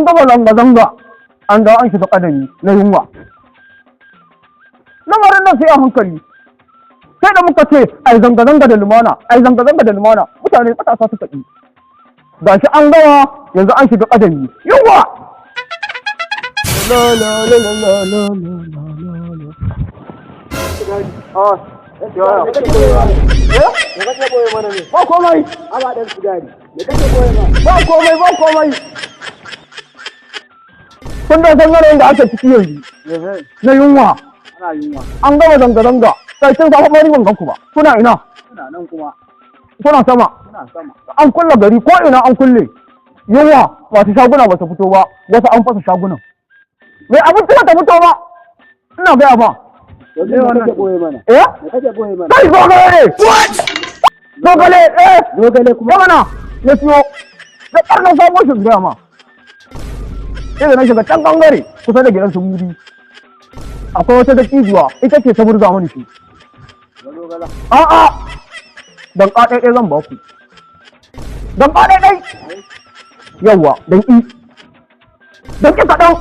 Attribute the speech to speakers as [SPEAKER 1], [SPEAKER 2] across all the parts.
[SPEAKER 1] An gama zanga-zanga, an dawo an shiga ƙadami na yunwa. Lamarin nan sai a hankali. Sai da muka ce ai zanga-zanga da lumana, ai zanga-zanga da lumana, mutane matasa suka ƙi. Gashi an gama, yanzu an shiga ƙadami. Yunwa! La la la la la la la la la. Ah, ya. Eh?
[SPEAKER 2] Me kake boye mana ne?
[SPEAKER 1] Ba komai.
[SPEAKER 2] Aba dan sigari. Me kake boye mana?
[SPEAKER 1] Ba komai, ba komai. Kun da san yanayin da ake ciki yanzu na yunwa.
[SPEAKER 2] Ana yunwa.
[SPEAKER 1] An gama zanga-zanga. Sai tun safe ma ni ban gan ku ba. Kuna ina?
[SPEAKER 2] Muna nan kuma.
[SPEAKER 1] Kuna sama?
[SPEAKER 2] Muna sama.
[SPEAKER 1] An kulle gari, ko ina an kulle. Yunwa, masu shaguna ba su fito ba, wasu an fasa shagunan. Mai abinci ba ta fito ba. Ina gaya ba.
[SPEAKER 2] Yanzu me kake boye mana?
[SPEAKER 1] Eh?
[SPEAKER 2] Me kake boye mana?
[SPEAKER 1] Kai, zogale ne. Zogale, eh.
[SPEAKER 2] Zogale kuma.
[SPEAKER 1] Ya mana, na siyo. Da ƙyar na samo shi, gaya ma. Sai da na shiga can bangare kusa da gidan su Mudi. Akwai wata dattijuwa, ita ce ta burga mani shi.
[SPEAKER 2] Zogala.
[SPEAKER 1] A'a, dan ƙa ɗaya zan ba ku. Dan ƙa ɗaya. Yawwa, dan ƙi. Dan ƙi kaɗan.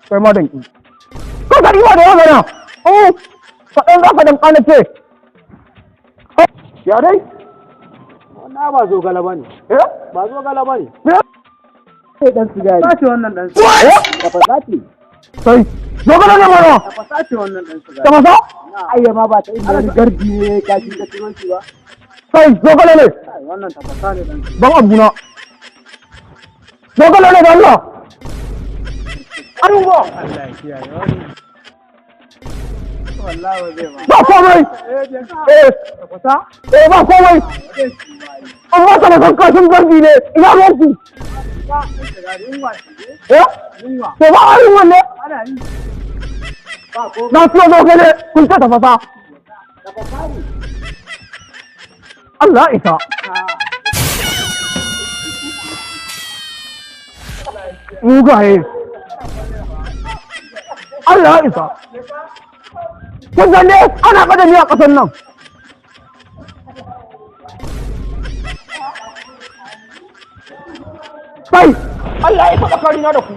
[SPEAKER 1] Kai ma dan ƙi. Kan ka ɗiba da yawa mana. Oh, kaɗan za ka dan ƙa na ce. Ya dai?
[SPEAKER 2] Wannan ba zogala bane.
[SPEAKER 1] Eh?
[SPEAKER 2] Ba zogala bane.
[SPEAKER 1] Me?
[SPEAKER 2] Sai dan sigari.
[SPEAKER 3] Sace wannan dan sigari.
[SPEAKER 1] Eh?
[SPEAKER 2] Tafasa ce.
[SPEAKER 1] Sai, zogale ne mana.
[SPEAKER 3] Tafasa ce wannan dan sigari.
[SPEAKER 1] Tafasa?
[SPEAKER 2] Ai ma ba ta inda wani gardi ne kashi ka ciro shi ba.
[SPEAKER 1] Sai, zogale ne.
[SPEAKER 3] Kai, wannan tafasa ne dan sigari.
[SPEAKER 1] Ban abuna. Zogale ne da Allah. Ayuwa.
[SPEAKER 3] Allah ya kiyaye wani. Wallahi ba zai ba.
[SPEAKER 1] Ba komai.
[SPEAKER 3] Eh, je ka.
[SPEAKER 1] Eh,
[SPEAKER 3] Tafasa?
[SPEAKER 1] eh, ba komai.
[SPEAKER 3] Zai ci ba yi.
[SPEAKER 1] Amma kana san kashin gardi ne. Ina ruwanku?
[SPEAKER 3] Ba dan sigari yunwa ce.
[SPEAKER 1] Eh?
[SPEAKER 3] Yunwa.
[SPEAKER 1] To ba a yin wanne?
[SPEAKER 3] Ana yi. Ba ko
[SPEAKER 1] Na siyo zogale kun ce tafasa.
[SPEAKER 3] Tafasa ne.
[SPEAKER 1] Allah ya isa. Mugaye. Allah ya isa. Kun san dai ana ƙadami a ƙasar nan. Kai, Allah ya isa tsakanina da ku.